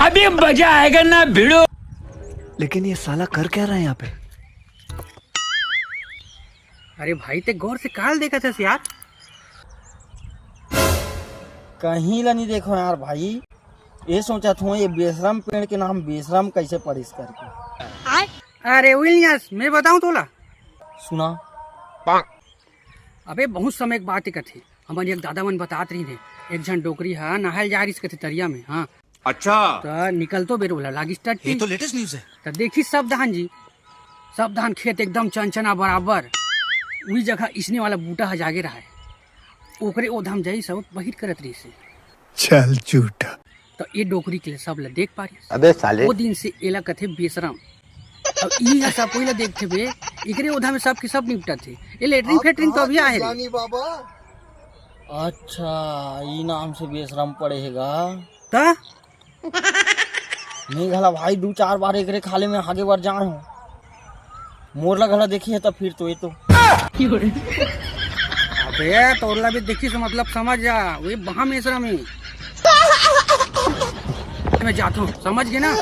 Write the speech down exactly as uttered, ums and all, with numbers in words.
अभी मजा आएगा ना भिड़ो। लेकिन ये साला कर क्या रहा है यहाँ पे? अरे भाई, ते गौर से काल देखत हस यार। कहीं ला नहीं देखो यार भाई, ये सोचत हूँ ये बेशरम पेड़ के नाम बेशरम कैसे पड़िस करके। अरे विलियस, मैं बताऊं तोला? सुना। अबे बहुत समय के बात कथे, हमर एक दादा मन बतात रहिन हे, एक झन डोकरी हा नहाय ल जा रहिस कथे तरिया में। हाँ। अच्छा। त निकलतो बेर ओला लागिस टट्टी। ये तो लेटेस्ट न्यूज़ है। त देखिस सब धान जी, सब धान खेत एकदम चनचना बराबर। उही जगह इसने वाला बूटा ह जागे रहय, ओकरे ओधा म जाइस अउ बहिर करत रहिस हे। चल झूठा। त ए डोकरी के ले सब ल देख पारिस। अबे साले। ओ दिन से एला कथे बेशरम। अब ई ह सब कोई ला देखथे बे, एकरे ओधा में सब के सब निपटत हे। ए लेटरिन फेटरिन तो अभी आहे रे। अच्छा, ई नाम से बेशरम पड़े हे गा। त नहीं घला भाई, दू चार बार एकरे खाले में हागे बर जाए हो। मोर ला घला देखी है त फिर तो ये तो। अबे तोर ला भी देखी से मतलब समझ जा, वही बहा मेसरा में। मैं जाता हूँ, समझ गए ना?